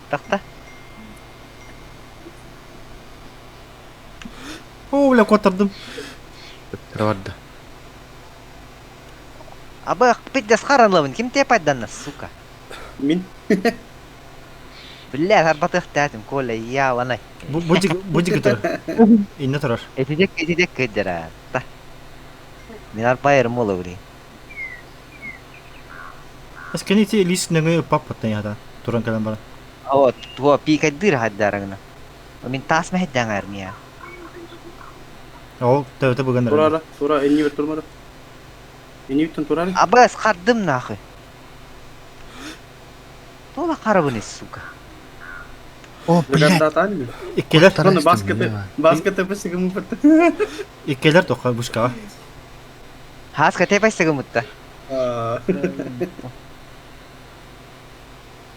Тахта. О, бля, куоттардым. Ыттара барда. Абы пиздец харанлабын. Ким тебе пайданна, сука? Мин. Бля, арбатыахтаатым, Коля, я ванай. Бу бу дик бу дик турар. Инне турар. Этидек этидек кыддара. Та. Мин арбайырым ола блин. Эскени ти лис нөҥүө ыппаппыттан яда туран кэлэн баран. О, туо пиикайдыыр хаддарагына. Мин таас мэһэйдээн армия. Ол төбөтө быган эрэр. Турара, тура, иннибит турмара. Иннибиттэн турары. Абас хардым нахуй. Тола харабыны, сука. О, блядь! Датан. Иккилэр Оны баскеты, баскеты пысыгым бытты. Иккилэр тоққа бушкаҕа. Хааска тепайсыгым бытта.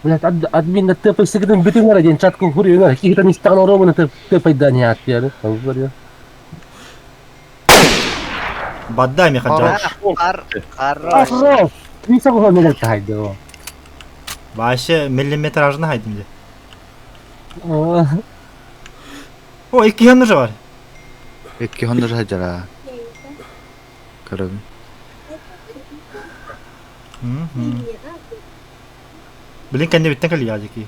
Блядь, админ тепайсыгын бүтүн ара диэн чатка хуруйуна киһитэн истэҕин оруобуна тепайдаан яаттыары. Бадда эми ханча. Хар, хорош. Хорош! Миса була мелек тахайды о. Вообще миллиметражны хайдым де. О, икки хоннужа бар. Икки хоннужа хадьара. Көрөбүн. Билин кэннибиттэн кэлиэ дьики.